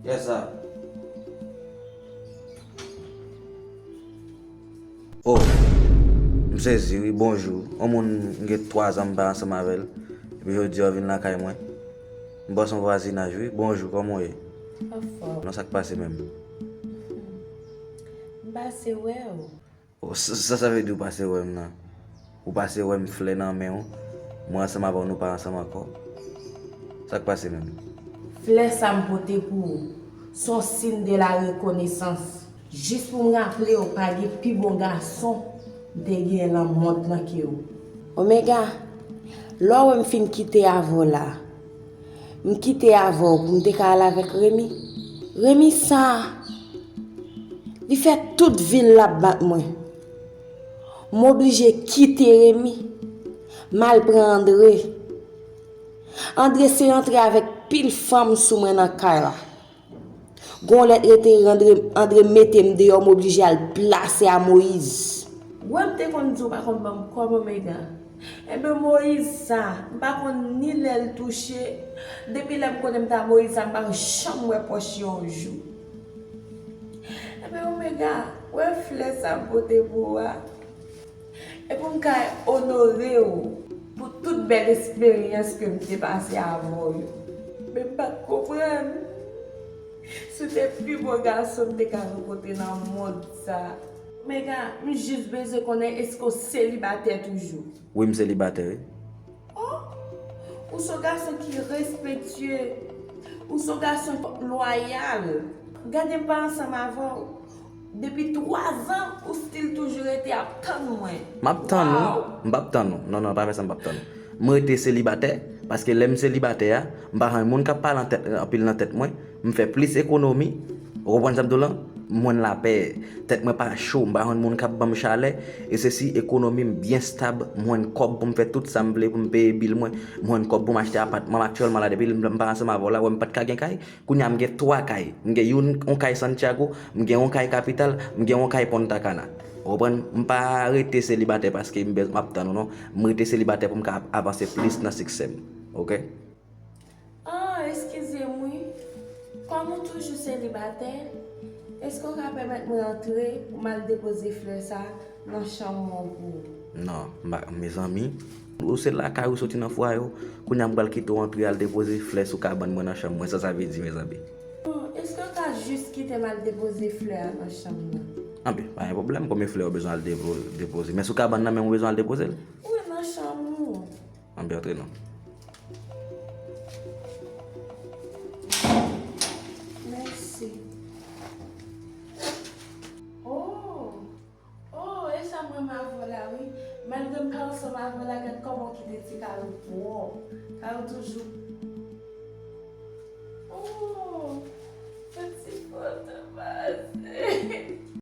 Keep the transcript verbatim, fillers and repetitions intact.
Kiyès sa? Oh, m sezi wi, bonjou. Yon moun m gen twa zan m pa ansanm avè l. Epi jodi a w vin lakay mwen. M bò s on vwazinaj wi. Bonjou, kòman w ye? Anfòm. Non, sa k pase menm? M pase wè w. Oh, sa, sa, sa vle di w pase wè m nan? Ou pase wè m flè nan men w, mwen ansanm avè w nou pa ansanm ankò. Sa k pase menm? Flè sa m pote pou ou, s on siy de la rekonesans. Jis pou m raple w, pa gen pi bon gason m te genyen nan mond lan ke w. Omega, lè w wè m fin kite avè w la, m kite avè w pou m te ka al avèk Remy. Remy sa, li fè tout vi l l ap bat mwen. M oblije kite Remy, m al pran André. André se antre avèk pil fanm sou mwen nan kay la. Gon lèt rete André, André mete m deyò, m oblije al plase a Moyiz. Wè m te konn di w pa konn ban m kòb Omega. Enben Moyiz sa, m pa konn ni lè l touche. Depi lè m konnen m ta Moyiz sa, m pa janm wè pòch yon jou. Enben Omega, wè flè sa m pote pou ou a. E pou m ka onore w pou tout bèl esperyans ke m te pase avè w yo. Men m pa t konprann si w te pi bon gason m te ka rankontre nan mond sa. Omega, m jis bezwen konnen èske w selibatè toujou? Wi, m selibatè, wi. Oh, ou s on gason ki respektye, ou s on gason lwayal. Gade m pa ansanm avè w. Depi twa zan, ou still toujou rete ap tann mwen. M ap tann ou. Waw. M p ap tann ou. Non, non, pa fè sa, m p ap tann ou. M rete selibatè, paske lè m selibatè a, m pa jwenn moun k ap pale an tèt, anpil nan tèt mwen. M fè plis ekonomi. Ou konprann sa m di w lan? M jwenn lapè. Tèt mwen pa cho, m pa jwenn moun k ap ban m chalè. E sesi, ekonomi m byen stab. M jwenn kòb pou m fè tout sa m vle, pou m peye bil mwen. M jwenn kòb pou m achte apatman. M aktyèlman la, depi m pa ansanm avè w la, wè m pa t ka gen kay. Kounye a m gen twa kay. M gen youn, yon kay Santiago, m gen yon kay kapital, m gen yon kay Punta Cana. Ou konprann? M pa rete selibatè paske m bez-, m ap tann ou non. M rete selibatè pou m ka avanse plis nan siksè m. Oke? Ah, eskize m wi. Kòm ou toujou selibatè, èske w ka pèmèt mwen antre pou m al depoze flè sa nan chanm ou pou ou? Non, m pa, mezanmi. Ou se lakay ou soti nan fwaye w. Kounye a m pral kite w antre al depoze flè sou kabann mwen nan chanm mwen. Sa sa vle di, mezanmi? Bon, èske w ka jis kite m al depoze flè a nan chanm nan? Anben, pa gen pwoblèm. Konbyen flè ou bezwen al depo-, depoze? Men sou kabann nan menm ou bezwen al depoze l? Wi, nan chanm ou. Anben, antre non. Mèsi. Oh! Oh, e sa m renmen avè w la wi. Malgre m pa ansanm avè w la, gad kòman w kite ti kay ou pwòp. Kay ou toujou